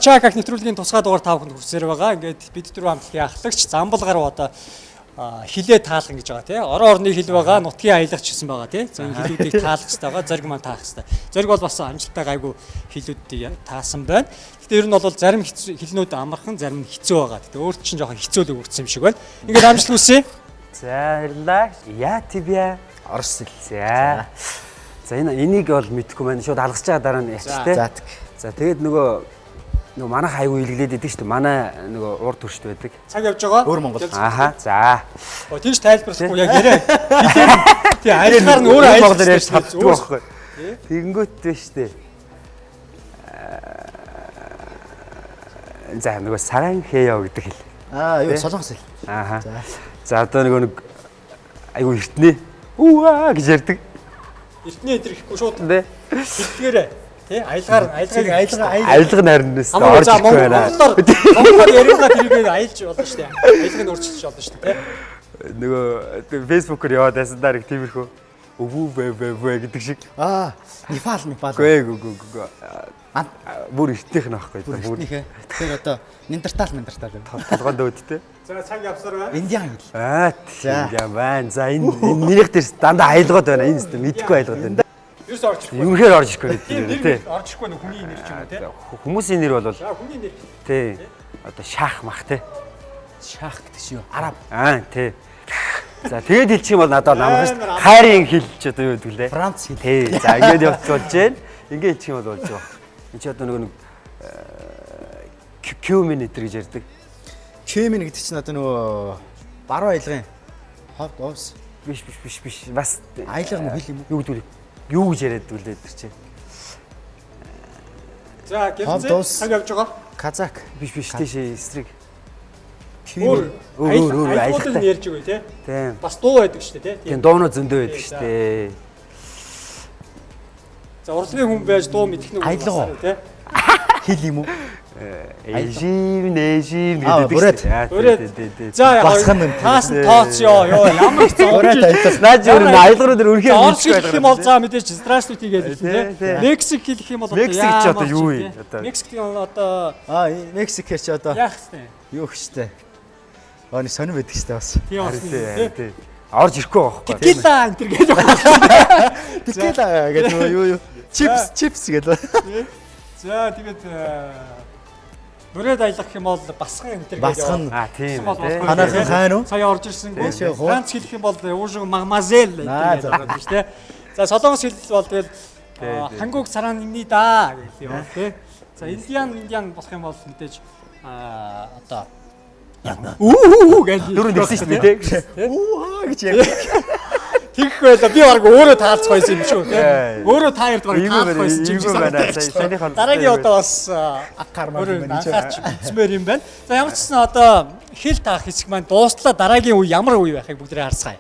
Чакак нэвтрүүлгийн тусгай дугаар та бүхэнд хүрсээр байгаа. Ингээд бид дөрвөн хамтлагийн ахлагч Замбал гарав одоо хилээ таалган гэж байгаа тий. Орон орны хил байгаа, нутгийн аялагч гэсэн байгаа тий. За энэ хилүүдийг таалах хэрэгтэй байгаа, зориг маань таах хэрэгтэй. Зориг бол бас амжилттай гайгүй хилүүдийг таасан байна. Гэтэ ер нь бол зарим хилнүүд амархан, зарим нь хэцүү байгаа. Гэтэ өөрт чинь жоохон хэцүү л өгсөн юм шиг байна. Ингээд амжилт хүсье. За, баярлалаа. Я тебя. Орос хэл. За. За, энэ энийг бол мэдэхгүй байна. Шууд алгасч байгаа, дараа нь ярьчих те. За, тэг. За, тэгээд нөгөө манайх айгүй илгэлээд идэг шүү дээ. Манай нөгөө урд төршд байдаг. Цаг явж байгаа. Өөр Монгол. Ааха. За. Оо, тийш тайлбарлахгүй яг яриа. Хилээр тий аялгаар нь өөрөө монголоор аялах ярьж чаддгүй байхгүй. Тэгэнгүүт биш үү? За, нөгөө 사랑해요 гэдэг хэл. Аа, юу, солонгос хэл. Ааха. За. За, одоо нөгөө нэг айгүй эртний үгаа гэж ярьдаг. Эртний өдр ихгүй шууд Тэ. хэлдгээрээ тий аялгаар аялгыг Аялга аялга. Аялга нарнаас Хамаагүй орж за ирэхгүй байна. Монголоор яриагаа тэрийг аялж болно шүү дээ. Аялгыг өөрчилж болно шүү дээ тий. Нөгөө Facebook-оор яваад байсан даа нэг тиймэрхүү өвүү вэ вэ вэ гэдэг шиг. Аа, Непал, Непал. Гүй гүй гүй гүй. Ан Бүр эртнийх нь аахгүй. бүр Бүр эртнийхээ. Тэгэхээр одоо Неандертал, Неандертал. толгойн дөөд те. За, цаг явсаар байна. Индиан хэл. Аа, За. тийм байна. За, энэ нэрх дээр дандаа аялгууд байна. Энэ зү мэдэхгүй аялгууд байна. Юус орж ирэхгүй. Үнэхээр орж ирэхгүй Тийм гэдэг нэр тий. орж ирэхгүй нэг хүний нэр ч юм уу тий. Хүмүүсийн нэр бол За, хүний нэр. тий. Одоо шаах мах те. Шах гэдэг чи юу? Араб. Аа, тий. За, тэгээд хэлчих юм бол надад намхан шүү дээ. Хайрын хэл ч одоо юу гэдэг лээ. Франц хэл. Тий. За, ингээд явж болж гэн. Ингээд хэлчих юм бол болж байгаа. Энд чи одоо нөгөө нэг кюмен энэ гэж ярьдаг. Кемен гэдэг чинь одоо нөгөө баруун аялгын ховд овс. Биш, биш, биш, биш. Бас Аялга мө хэл юм уу? Юу гэдэг вэ? Юу гэж яриад үлээ тэр чинь. За, Ховд гэрзээ уус. цаг явж байгаа. Казак. Биш, биш, тийш эсрэг. Өөр Кемен. Өөр, өөр, өөр, аялгуудыг аялгатай. нь ярьж өгье тий. Тийм. Бас дуу байдаг шүү дээ тий. Тийм, дуунууд зөндөө байдаг Тий, шүү дээ. За, урлагийн хүн байж дуу мэдэх нь Аялга уу? тий. Хэл юм уу? Эжим, нэжим Аа, гэдэг бүрээд. шүү дээ. Аа, Бүрээд. тий, тий, тий. За, яг Басхан нь. таас нь тооцё ёо, ямар их Бүрээд аялал. Наад юу н аялгууд дээр үнэхээр Орос мэдэхгүй хэлэх юм бол за мэдээж здравствуйте гэж Тий, хэлнэ тий. тий. Мексик хэлэх юм бол одоо Мексик ч одоо юу яамаар юм? тий. Одоо. Мексик нь одоо Аа, Мексик чи одоо яах вэ? юу гэжтэй. Аа, нэг сонир байдаг штэ бас. Тийм бас Тий, тий. тий. Орж ирэхгүй байгаа байхгүй. Текила энэ төр гэж байна. Текила гэдэг нөгөө юу юу? Чипс, чипс гэдэг. За, тэгээд бүрээд аялах юм бол басхан энэ төр гэж Басхан. Аа, тийм Бол тий. болохгүй. Манайхан хаана уу? Сая орж ирсэнгүй. Тийшээ хуу. Франц хэлэх юм бол уушиг магмазел энэ Аа, төр гэж за. ороод байна шүү дээ. За, солонгос хэл бол тэгэл Тий, тий. хангуг саран инни да гэх юм тий. За, индиан индиан болох юм бол мэдээж одоо үү гэж Дөрөв нэгсэн шүү дээ тий. Үу гэж яг. Тэгэх байлаа, би баг өөрөө таалцах байсан юм шүү тий. Ээ. Өөрөө та хоёрт баг Ийгүү таалах байна, байсан юм ийгүү байна. Сая санийх нь Дараагийн удаа бас Акар маа өөрөө юм байна. анхаарч үзмээр юм байна. За, ямар ч гэсэн одоо хэл таах хэсэг маань дуустлаа, дараагийн үе ямар үе байхыг бүгдээ харцгаая.